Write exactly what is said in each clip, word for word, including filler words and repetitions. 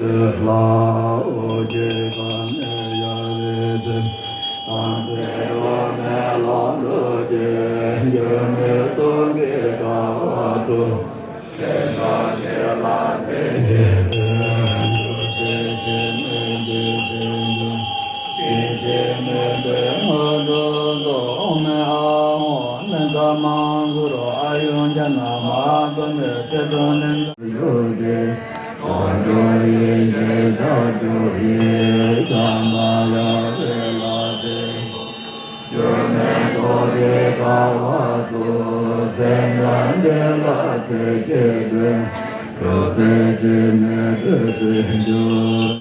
ལ་ཨོ་རྒྱན་ཀ་ནེ་ཡ་རེ་ཏེ། དང་ཚེ་འགྲོ་མེད་ལམ་འགྲོ་ཀྱི། འགྱུར་མེད་གསུང་གི་དགའ་བ་ཚོགས། དེ་དག་གི་ལ་ཚེ་གཅིག་ཏུ། འགྱུར་ཚེ་གཅིག་མེད་འདི་ཚེ་འགྱུར། གཅིག་གཅིག་མེད་པའི་ང་རོ་རྡོ་མེ་ཨ་ཧོ་མེ་ད་མང་གུ་རུ་ཨ་ཡོན་ཅ་ན་མ་དོ་ནེ་ཏེ་དོ་ནེ་ཡོད་དེ། གང་འགྲོ་ཡི་ཞེས་བྱ་རྒྱུ་ཡི། བྱམས་པ་ཡ་རེ་ལ་ཏེ། འགྱུར་མེད་ཚོགས་ཀྱི་དགའ་བ་ཚོགས། ཚེ་འདི་འདི་ལ་ཚེ་གཅིག་ཏུ། འགྱུར་ཚེ་གཅིག་མེད་པའི་དོན་འགྱུར།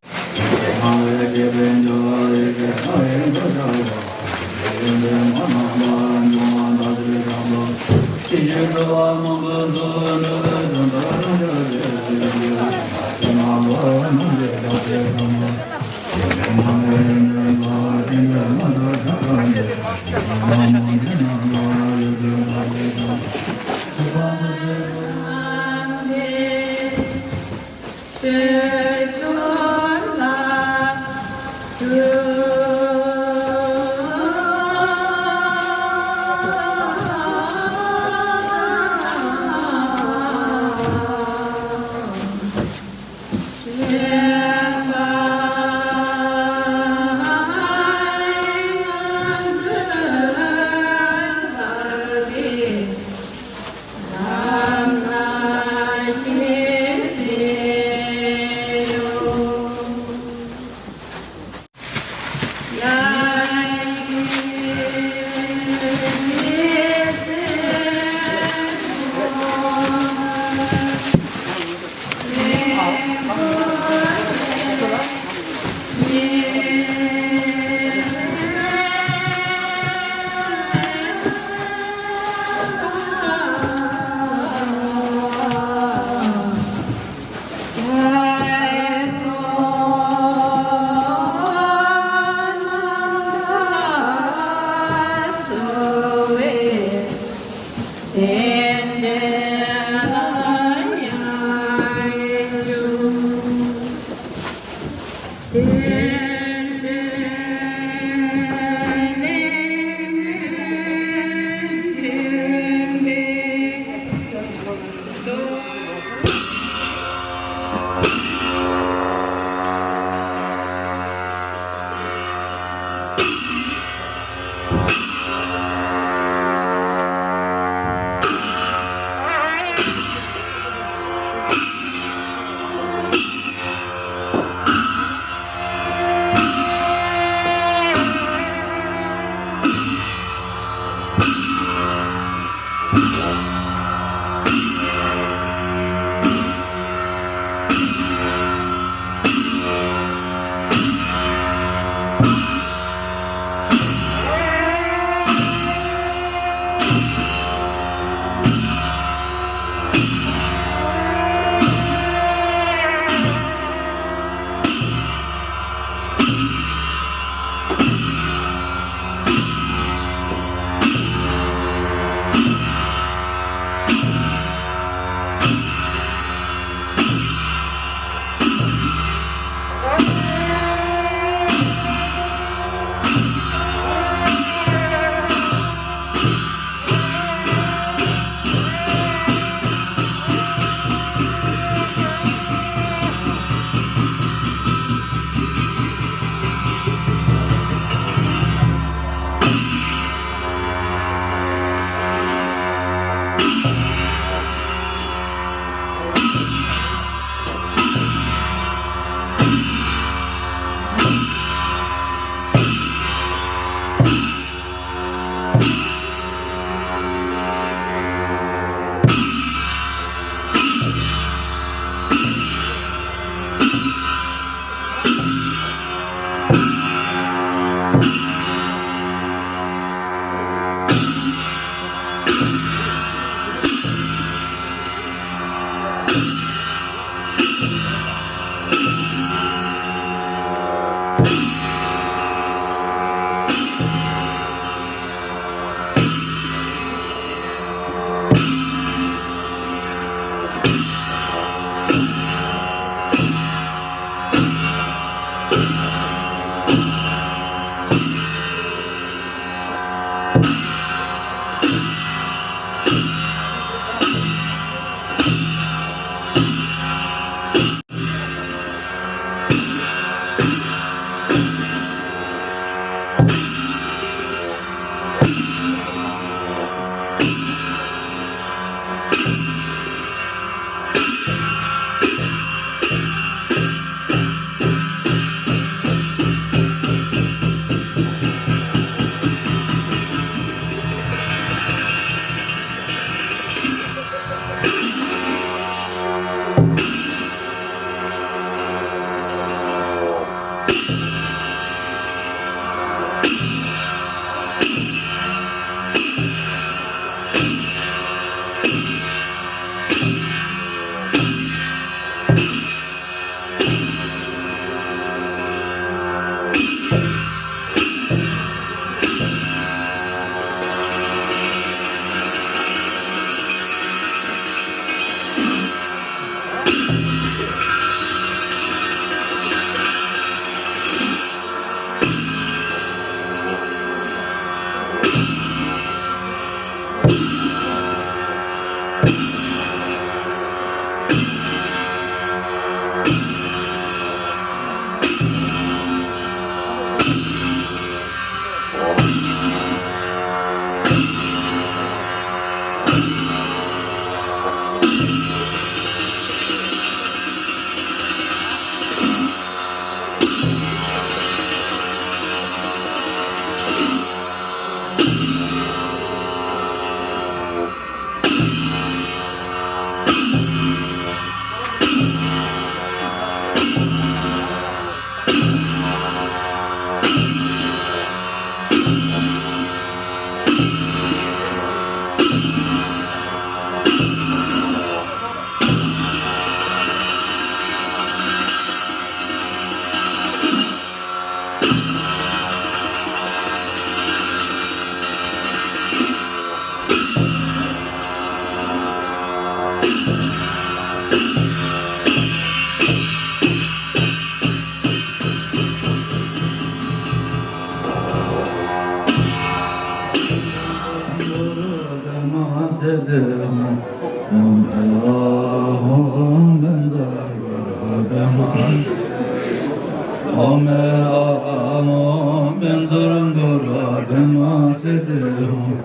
ཟར་གུ་རུ་པདྨ་སིདྡྷི་ཧཱུྃ།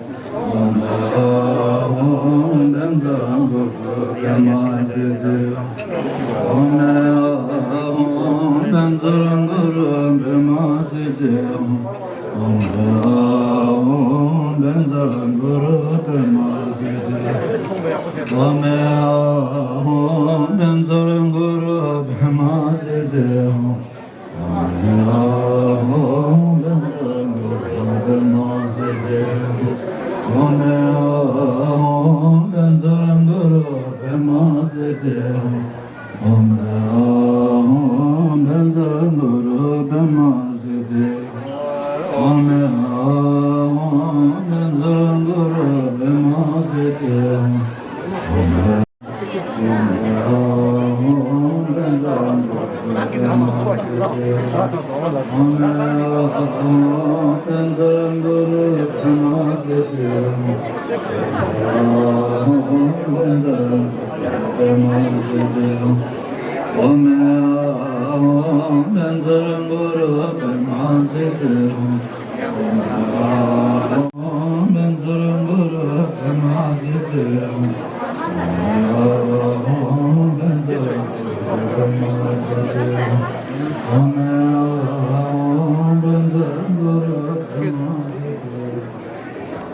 ཨོཾ་ཨཱཿཧཱུྃ་བཛྲ་གུ་རུ་པདྨ་སིདྡྷི་ཧཱུྃ། ཨོཾ་ཨཱཿཧཱུྃ་བཛྲ་གུ་རུ་པདྨ་སིདྡྷི་ཧཱུྃ། ཨོཾ་ཨཱཿཧཱུྃ་བཛྲ་གུ་རུ་པདྨ་སིདྡྷི་ཧཱུྃ། ཨོཾ་ཨཱཿཧཱུྃ་བཛྲ་གུ་རུ་པདྨ་སིདྡྷི་ཧཱུྃ། ཨོཾ་ཨཱཿཧཱུྃ་བཛྲ་གུ་རུ་པདྨ་སིདྡྷི་ཧཱུྃ། ཨོཾ་ཨཱཿཧཱུྃ་བཛྲ་གུ་རུ་པདྨ་སིདྡྷི་ཧཱུྃ། ཨོཾ་ཨཱཿཧཱུྃ་བཛྲ་གུ་རུ་པདྨ་སིདྡྷི་ཧཱུྃ། ཨོཾ་ཨཱཿཧཱུྃ་བཛྲ་གུ་རུ་པདྨ་སིདྡྷི་ཧཱུྃ། ཨོཾ་ཨཱཿཧཱུྃ་བཛྲ་གུ་རུ་པདྨ་སིདྡྷི་ཧཱུྃ། ཨོཾ་ཨཱཿཧཱུྃ་བཛྲ་གུ་རུ་པདྨ་སིདྡྷི་ཧཱུྃ། ཨོཾ་ཨཱཿཧཱུྃ་བཛྲ་གུ་རུ་པདྨ་སིདྡྷི་ཧཱུྃ། ཨོཾ་ཨཱཿཧཱུྃ་བཛྲ་གུ་རུ་པདྨ་སིདྡྷི་ཧཱུྃ། ཨོཾ་ཨཱཿཧཱུྃ་བཛྲ་གུ་རུ་པདྨ་སིདྡྷི་ཧཱུྃ། ཨོཾ་ཨཱཿཧཱུྃ་བཛྲ་གུ་རུ་པདྨ་སིདྡྷི་ཧཱུྃ། ཨོཾ་ཨཱཿཧཱུྃ་བཛྲ་གུ་རུ་པདྨ་སིདྡྷི་ཧཱུྃ།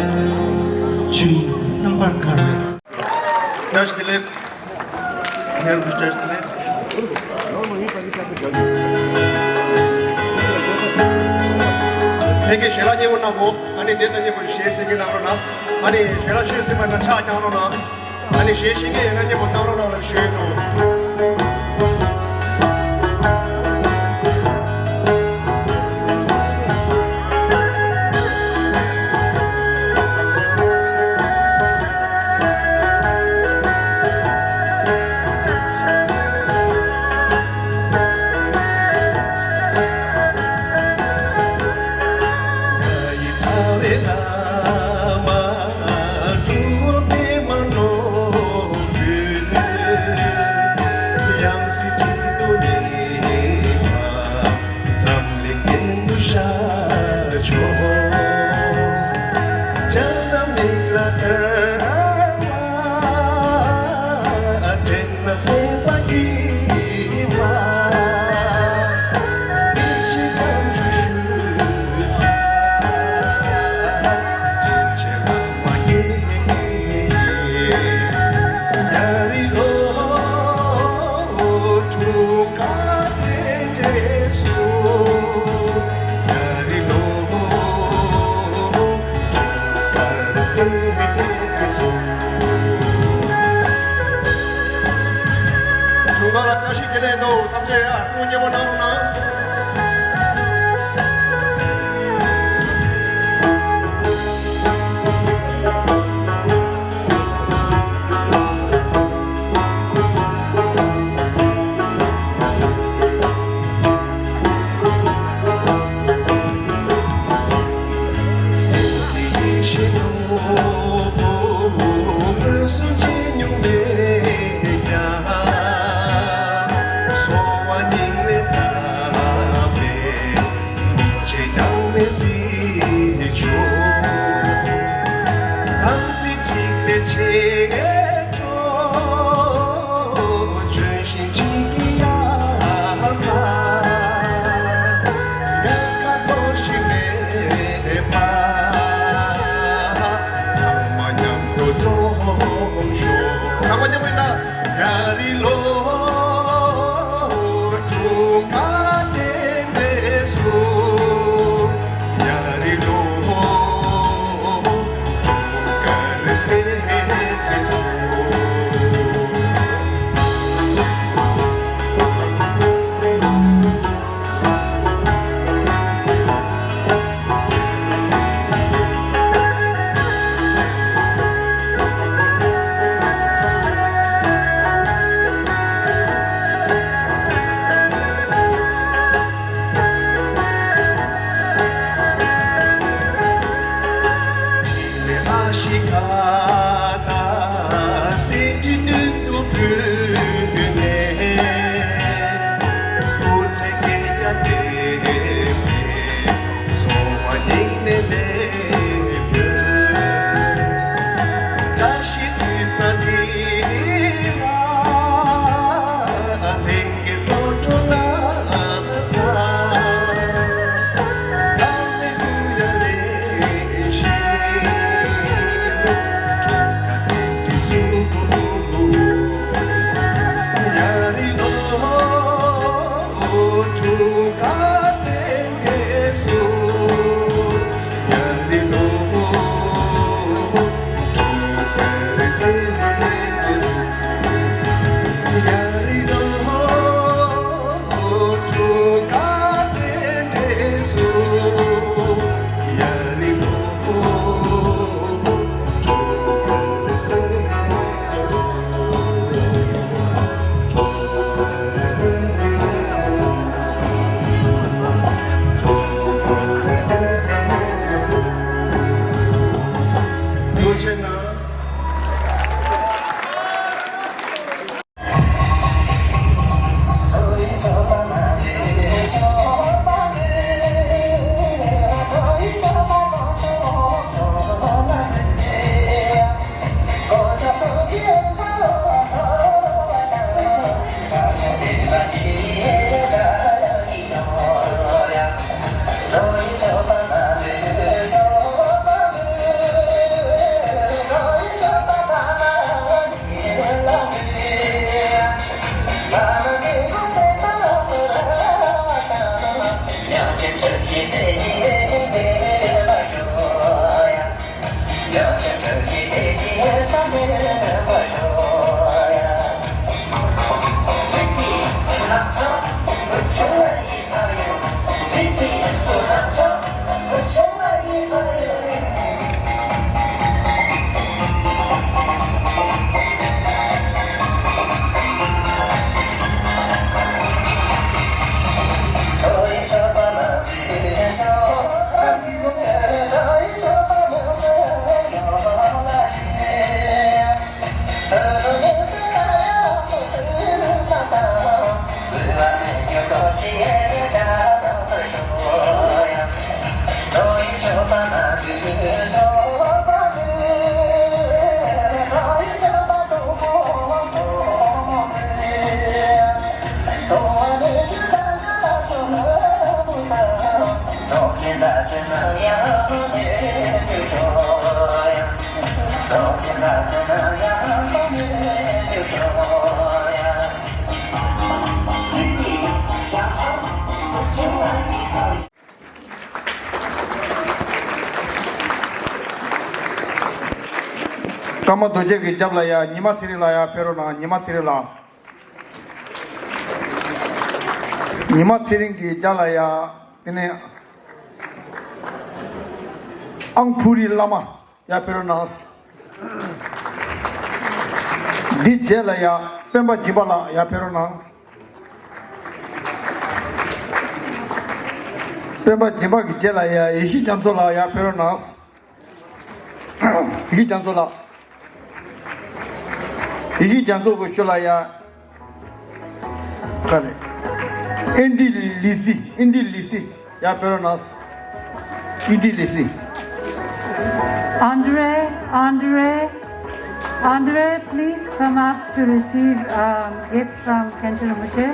བཅུ། རྣམ་པར་དཀར། བཀྲ་ཤིས་བདེ་ལེགས། ངའི་བཀྲ་ཤིས་བདེ་ལེགས། ལྷན་རྒྱས་ཞལ་ལག་མཉེས་པོ་གནང་གོ། ཨ་ནི་དེ་དང་མཉེས་པོ་ཞལ་ཟས་ཀྱི་གནང་རོགས་གནང་། ཨ་ནི་ཞལ་ལག་མཆོད་ཟིན་པ་ན་ཕྱག་བརྐྱང་རོགས་གནང་། ཨ་ནི་ཞལ་བཞེས་མཁན་ཡོད་ན་མཉེས་པོ་གནང་རོགས་གནང་ལ་ཞུས་འདུག། ཀརྨ་རྡོ་རྗེ་གི་རྒྱབ་ལ་ཡ་ཉི་མ་ཚེ་རིང་ལགས་ཡར་ཕེབས་རོགས་གནང་། ཉི་མ་ཚེ་རིང་ལགས། ཉི་མ་ཚེ་རིང་གི་རྒྱབ་ལ་ཡ། དེ་ནས་ཨང་ཕུ་རི་བླ་མ་ཡར་ཕེབས་རོགས་གནང་། འདི་རྗེས་ལ་ཡ་སྤེན་པ་སྦྱིན་པ་ལགས་ཡར་ཕེབས་རོགས་གནང་། སྤེན་པ་སྦྱིན་པ་གི་རྗེས་ལ་ཡ་ཡེ་ཤེས་རྒྱ་མཚོ་ལགས་ཡར་ཕེབས་རོགས་གནང་། ཡེ་ཤེས་རྒྱ་མཚོ་ལགས། ཡེ་ཤེས་རྒྱ་མཚོ་གི་ཤུལ་ལ་ཡ། ག་རེ། ཨེན་ཌི་ལི་སི། ཨེན་ཌི་ལི་སི། ཡར་ཕེབས་རོགས་གནང་། ཨི་ཏི་ལི་སི། Andre, Andre, Andre, please come up to receive um, gift from Khenchur Rinpoche.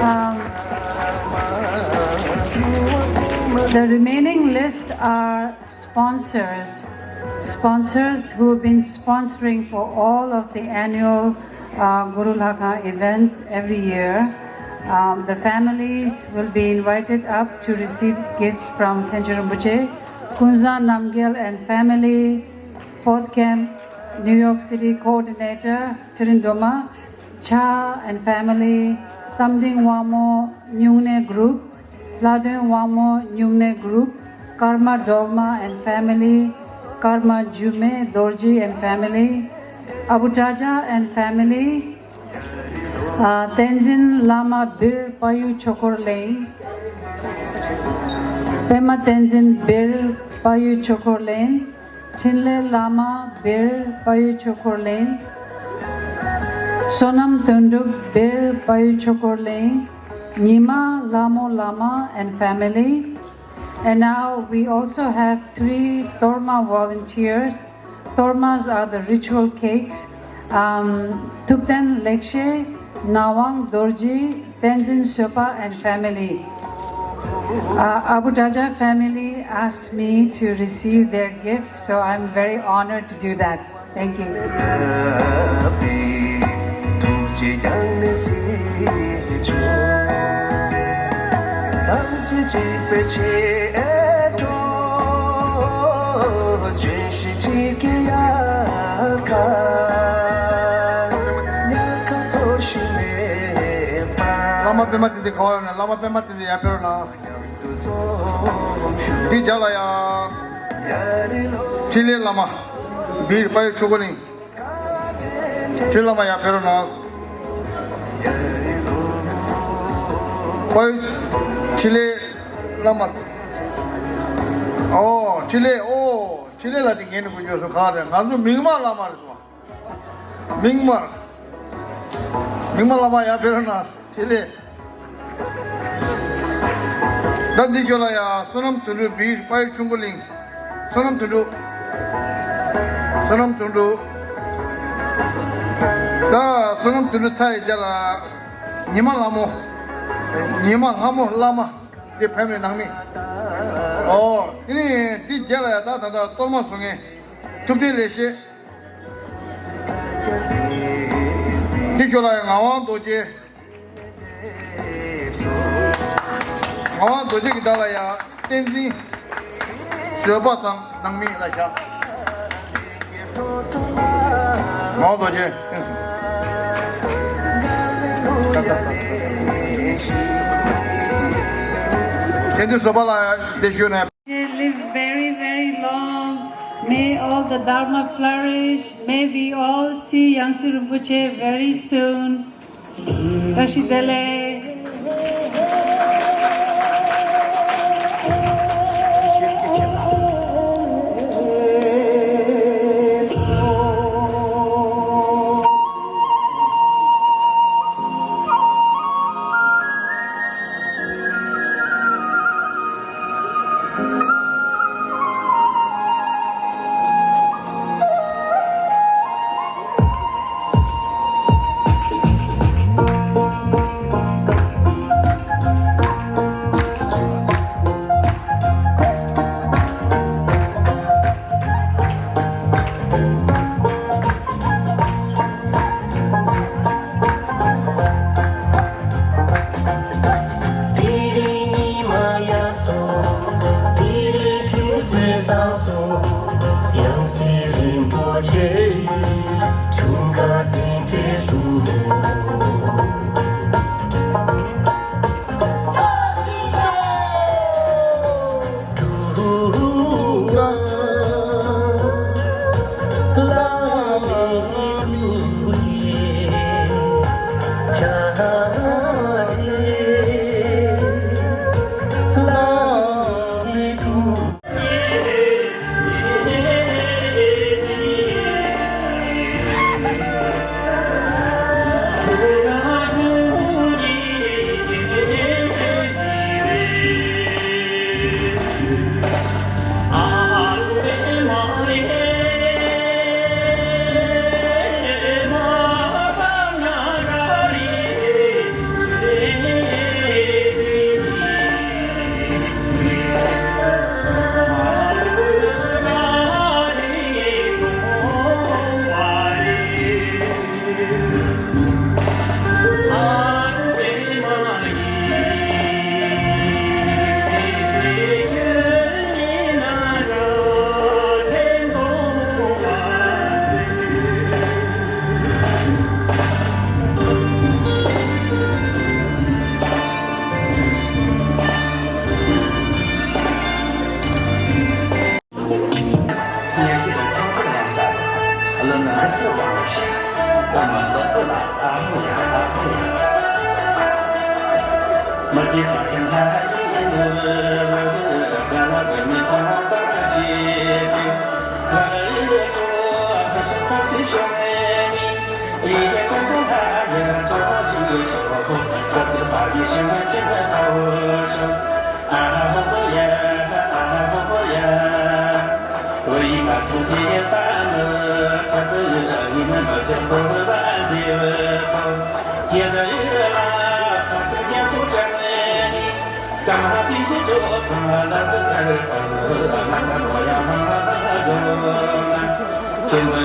Um, the remaining list are sponsors, sponsors who have been sponsoring for all of the annual uh, Guru Lhakha events every year. Um, the families will be invited up to receive gifts from Khenchur Rinpoche. Kunza Namgyal and family, Fourth Camp, New York City coordinator, Tsirin Doma, Cha and family, Tamding Wangmo Nyungne group, Ladun Wangmo Nyungne group, Karma Dolma and family, Karma Jume Dorji and family, Abu Taja and family, uh, Tenzin Lama Bir Payu Chokor Leng, Pema Tenzin Bir Payu Chokor Leng, Chinle Lama Bir Payu Chokor Leng, Sonam Tundrup Bir Payu Chokor Leng, Nima Lamo Lama and family. And now we also have three Torma volunteers. Tormas are the ritual cakes. Um, Thupten Lekshe, Nawang Dorji, Tenzin Sopa and family. Uh, Abu Daja family asked me to receive their gift, so I'm very honored to do that. Thank you. བླ་མ་པདྨ་དེ་དེ་ག་བ་ཡོད་ན། བླ་མ་པདྨ་དེ་དེ་ཡར་ཕེབས་རོགས་གནང་། འདི་རྒྱབ་ལ་ཡ། འཕྲིན་ལས་བླ་མ། བིར་དཔལ་ཡུལ་ཆོས་འཁོར་གླིང་། འཕྲིན་བླ་མ་ཡར་ཕེབས་རོགས་གནང་། དཔལ་ཡུལ་འཕྲིན་ལས་བླ་མ། ཨོ་འཕྲིན་ལས། ཨོ་འཕྲིན་ལས་ལ་དེ་ངས་ནི་གུ་འཇོག་སོང་ག་རེད། ང་ཚོ་མིག་དམར་བླ་མ་རེད་དོ། མིག་དམར། མིག་དམར་བླ་མ་ཡར་ཕེབས་རོགས་གནང་། འཕྲིན་ལས། ད་འདི་ཞོར་ལ་ཡ། བསོད་ནམས་དོན་གྲུབ་བིར་དཔལ་ཡུལ་ཆོས་འཁོར་གླིང་། བསོད་ནམས་དོན་གྲུབ། བསོད་ནམས་དོན་གྲུབ། ད་བསོད་ནམས་དོན་གྲུབ་ཚ་ཡི་རྒྱ་ལ། ཉི་མ་ལྷ་མོ། ཉི་མ་ལྷ་མོ་བླ་མ། འདི་ཕེབས་མེད་ནང་མི། ཨོ། དེ་ནི་འདི་རྒྱ་ལ་ཡ། ད་ད་ད་གཏོར་མ་བཟོ་མཁན། ཐུབ་བསྟན་ལེགས་བཤད། འདི་ཞོར་ལ་ཡ་ངག་དབང་རྡོ་རྗེ། ངག་དབང་རྡོ་རྗེ་གི་བདག་ལ་ཡ། བསྟན་འཛིན་བཟོད་པ་དང་ནང་མི་ལ་བཞག་ངག་དབང་རྡོ་རྗེ་བསྟན་སོང་། བསྟན་འཛིན་བཟོད་པ་ལ་ཡ་དེ་ཞུས་ནས། May live very, very long. May all the Dharma flourish. May we all see Yangsu Rinpoche very soon. Tashi Dele. ཟླ་བ་སྒྲོལ་མ། མིག་དམར་སྒྲོལ་མ། ལྷག་པ་སྒྲོལ་མ། སྤུ་གུ་སྒྲོལ་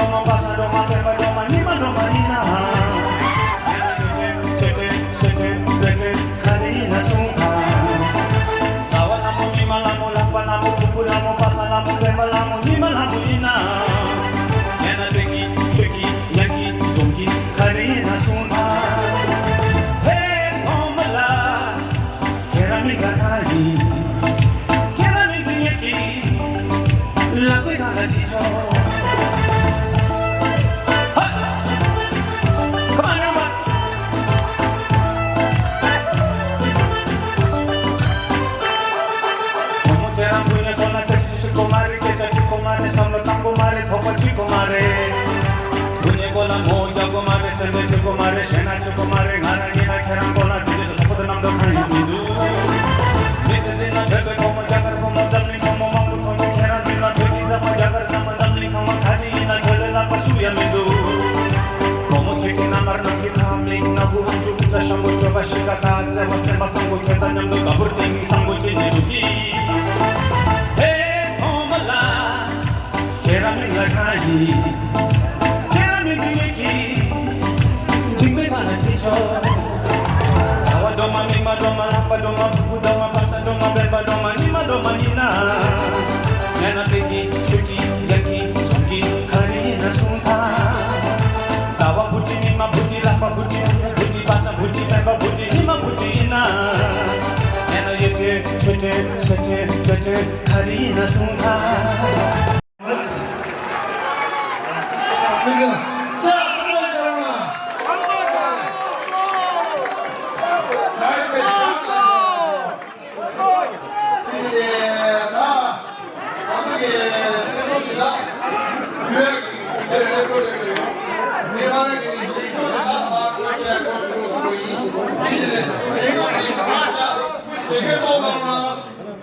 མ། པ་སངས་སྒྲོལ་མ། སེམས་དཔའ་སྒྲོལ་མ། ཉི་མ་སྒྲོལ་མ་ཡིན་ན། ཟླ་བ་ལྷ་མོ། མིག་དམར་ལྷ་མོ། ལྷག་པ་ལྷ་མོ། སྤུ་གུ་ལྷ་མོ། པ་སངས་ལྷ་མོ། སེམས་དཔའ་ལྷ་མོ། ཉི་མ་ལྷ་མོ་ཡིན་ན། ཡང་ན་བོད་ཀྱི་ཆོས་ཀྱི་གཡང་ཀྱི་རྫོང་གི་ག་རེ་ཡིན་ན་གསུངས་དང་། ཧེ་ཐོག་མ་ལ། ཁྱེད་རང་མི་དགའ་ཐང་ཡིན། ཁྱེད་རང་མི་འདི་ཉིད་ཀྱི་ལག་པའི་སྒང་ལ་བྲིས་ཆོག་ཧ། ཁ་པར་ནང་མ། བུ་མོ་ཁྱེད་རང་དགུན་ཉལ་ཁོག་ན་སྐད་ཆ་ཤོད་དགོས་མ་རེད། སྐད་ཆ་དྲི་དགོས་མ་རེད། བསམ་བློ་བཏང་དགོས་མ་རེད། དོགས་པ་དྲི་དགོས་མ་རེད། དགུན་ཉལ་ཁོག་ན་ངོ་བོ་རྒྱག་དགོས་མ་རེད། སེམས་ཁྲལ་བྱེད་དགོས་མ་རེད། ཞེད་སྣང་བྱེད་དགོས་མ་རེད། ང་རང་ཡིན་ན་ཁྱེད་རང་མགོ་ལ་འདི་འདྲ་དོགས་པ་དང་རྣམ་རྟོག་གང་ཡང་མི་འདུག་མི་ཚེ་འདི་ན་བོད་པའི་བུ་མོ་རྒྱ་གར་བུ་མོ་འཛམ་གླིང་བུ་མོ་མང་པོ་མཐོང་བྱུང་། ཁྱེད་རང་འདི་ན་བོད་ཀྱི་མཛངས་མ་རྒྱ་གར་བཟང་མ་འཛམ་གླིང་ཚང་མ་ག་ནས་ཡིན་ན་ཁྱོད་ལས་ལྷག་པ་སུ་ཡང་མི་འདུག་བུ་མོ་ཁྱོད་ཀྱི་མནའ་མར་ནམ་མཁའི་མཐའ་མིག་སྣ་ཁུག་ཨ་མཆོག་སྐུ་ཚ་ཤམ་བུ་སྤྱོད་པ་ཤི་ཀ་ཐ་བརྩེ་བ་སེམས་པ་བཟང་པོ་ཁྱོད་དང་མཉམ་དུ་ད་བུར་ཏིང་བཟང་པོ་ཅི་ནས་འདུག་གི། ཧེ་ཐོག་མ་ལ། ཁྱེད་རང་མི་ལ་ཁ་ཡིན། ཁྱེད་རང་མི་འདི་ཉིད་ཀྱི་འཇིགས་མེད་ཐང་ལ་ཁྲིད་ཆོག་ཟླ་བ་སྒྲོལ་མ། མིག་དམར་སྒྲོལ་མ། ལྷག་པ་སྒྲོལ་མ། སྤུ་གུ་སྒྲོལ་མ། པ་སངས་སྒྲོལ་མ། སེམས་དཔའ་སྒྲོལ་མ། ཉི་མ་སྒྲོལ་མ་ཡིན་ན། ཡང་ན་བོད་ཀྱི་ཆོས་ཀྱི་གཡང་གི་རྫོང་གི་ག་རེ་ཡིན་ན་གསུངས་དང་། ཟླ་བ་བུ་ཁྲིད། མིག་དམར་བུ་ཁྲིད། ལྷག་པ་བུ་ཁྲིད། སྤུ་གུ་བུ་ཁྲིད། པ་སངས་བུ་ཁྲིད། སེམས་དཔའ་བུ་ཁྲིད། ཉི་མ་བུ་ཁྲིད་ཡིན་ན། ཡང་ན་ཡོད་དོན་ཆོས་དོན་སེམས་དོན་འདོད་དོན་ག་རེ་ཡིན་ན་གསུངས་དང་།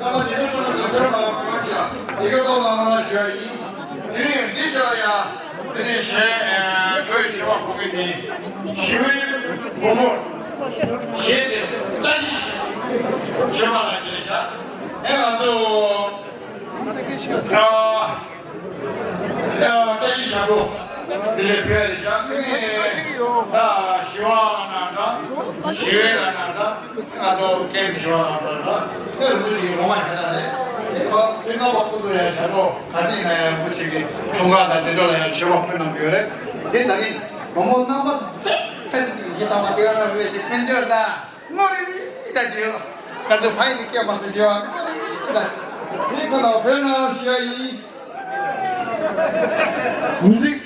ཀ་མ་དེ་ཚོ་ལ་དོན་ཚན་མ་ལ་ཁོང་གིས་ཡང་དེ་གའི་ཐོག་ལ་ང་རང་ཞུ་ཡ་ཡིན། དེ་ནས་འདི་ཕྱོགས་ལ་ཡང་དེ་ནས་གཞན་བོད་ཆོས་པ་ཕོ་མོ་དེ་ཞི་བའི་བུ་མོ་གཞན་དེ་བཀྲ་ཤིས་ཆོས་པ་ལ་ཞེས་བྱ། ཨེ་ང་ཚོ་ཨ། ད་ཀྱི་ཞབས་བྲོ་འདི་ལས་ཕུལ་ཡ་རེད་ཤག་དེ་ནས་ད་ཞི་བ་ལ་ན་འདྲ། ཞི་བའི་ལ་ན་འདྲ། ང་ཚོ་ཀེམ་ཞི་བ་ལ་འདྲ་འདྲ། དེ་རིན་པོ་ཆེ་གི་ངོ་མ་ཤ་སྟག་རེད། དེ་ཁོ་དེ་ནང་བ་ཀུན་ཏུ་ཡ་ཞབས་བྲོ་ག་དེ་ན་ཡ་རིན་པོ་ཆེ་གི་འཁྲུངས་སྐར་དང་དེ་འདྲ་ལ་ཡ་མཆོད་པ་ཕུལ་གནང་གི་ཡོད་རེད། དེ་ད་ནི་མོ་མོ་རྣམ་པ་ཚོས་ཕལ་ཆེར་ཡིད་ཐང་མ་དེ་ག་ན་རེད་ཅེས་ཕན་ཆེར་ད། ངོ་རེ་རེ་ད་ཅི་ཡོད། ང་ཚོ་ཕ་ཡི་ནི་སྐད་མ་སེ་ཅི་ཡོད། ངོ་རེ་རེ་ད་ཅི། འདི་ཁོ་ན་བོད་ནང་ཞུ་ཡ་ཡིན། མུ་ཟིག་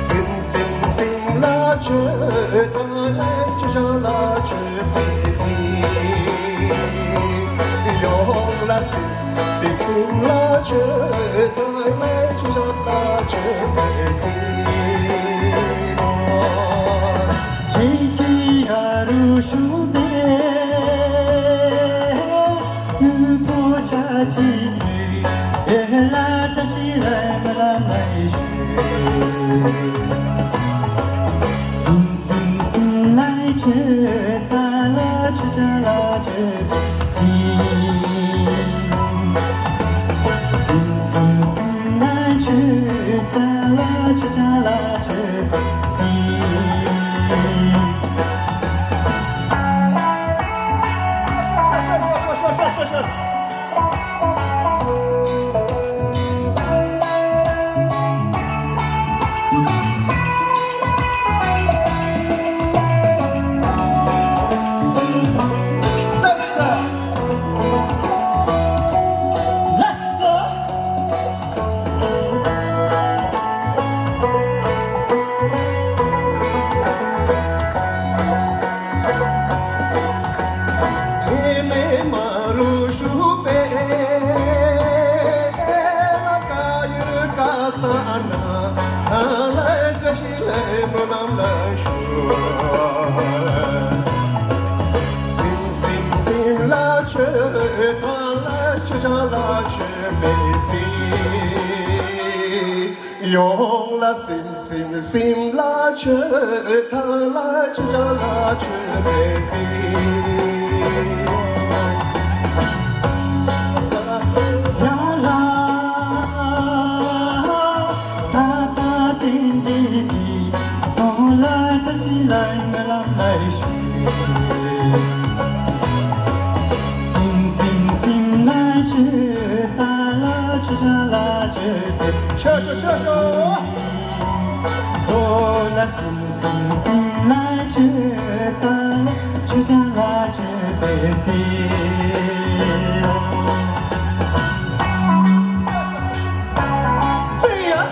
སེམས་སེམས་སེམས་ལ་མཆོད་དང་ལ་མཆོད་བྱ་ལ་མཆོད་པའི་སེམས། ཡོངས་ལ་སེམས་སེམས་སེམས་ལ་མཆོད་དང་ལ་མཆོད་བྱ་ལ་མཆོད་པའི་སེམས། ཁྱེད་ཀྱི་ཡ་རུ་ཤུ་པེ། དངོས་པོ་ཆ་ཅིག་ཡོད། ཨེ་ལ་བཀྲ་ཤིས་ལ་མི་ལ་མ་ཡི་ཤོད། སིམ་སིམ་སིམ་ལ་ཆོས་ད་ལ་ཆོས་ད་ལ་ཆོས་སིམ། སིམ་སིམ་སིམ་ལ་ཆོས་ད་ལ་ཆོས་ད་ལ་ཆོས་སིམ། དྲི་མེད་མ་རུ་ཤུ་པེ། ལ་ཀ་ཡུ་ཀ་ས་ན། ལ་བཀྲ་ཤིས་ལ་སྨོན་ལམ་ལ་ཞུ། སིམ་སིམ་སིམ་ལ་མཆོད་དང་ལ་མཆོད་བྱ་ལ་མཆོད་པའི་སིམ། ཡོངས་ལ་སིམ་སིམ་སིམ་ལ་མཆོད་དང་ལ་མཆོད་བྱ་ལ་མཆོད་པའི་སིམ། ཡ་ལ་ད་ད་ཏིང་ཏིང་ཏིང་སོང་ལ་བཀྲ་ཤིས་ལ་སྨོན་ལམ་ལ་ཞུ། སིམ་སིམ་སིམ་ལ་མཆོད་ད་ལ་མཆོད་བྱ་ལ་མཆོད་པའི། ཤོ་ཤོ་ཤོ་ཤོ། ཨོ་ལ་སིམ་སིམ་སིམ་ལ་མཆོད་ད་ལ་མཆོད་བྱ་ལ་མཆོད་པའི་སིམ། སུ་ཡ།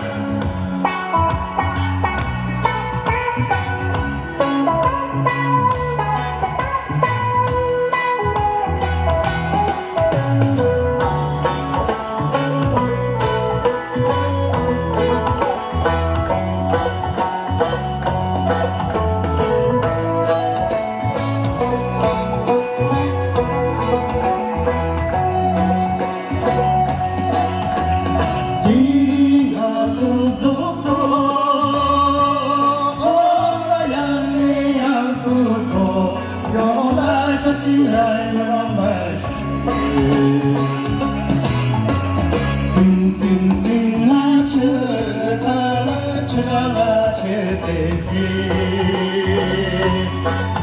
སིམ་སིམ་སིམ་ལ་མཆོད་ད་ལ་མཆོད་བྱ་ལ་མཆོད་པའི་སིམ།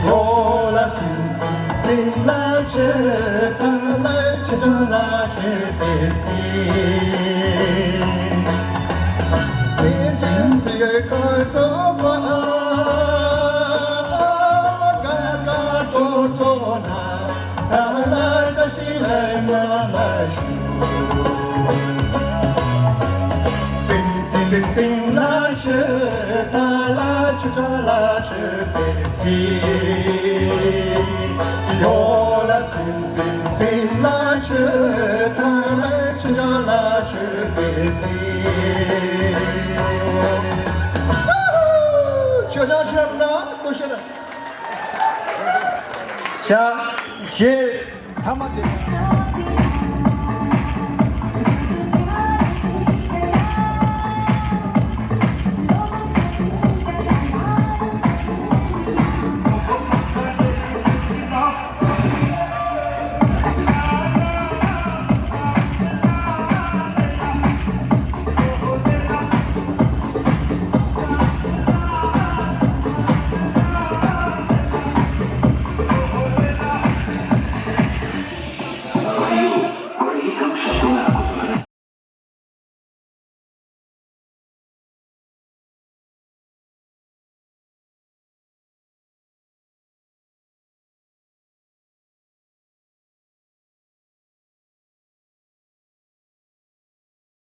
ཨོ་ལ་སིམ་སིམ་སིམ་ལ་མཆོད་ད་ལ་མཆོད་བྱ་ལ་མཆོད་པའི་སིམ། སེམས་ཅན་ཚེ་ག་ཚོགས་པ་ག་ག་གྲོགས་གྲོགས་ན། ད་ལ་བཀྲ་ སིམ་སིམ་སིམ་ལ་ཆུ་ད་ལ་ཆུ་ཆ་ལ་ཆུ་པེ་སི། ཡོ་ལ་སིམ་སིམ་སིམ་ལ་ཆུ་ད་ལ་ཆུ་ཆ་ལ་ཆུ་པེ་སི། ཆུ་ཆ་ཆུ་ད་ཏུ་ཤ་ར། ཤ་ཤེ་ཐ་མ་དེ།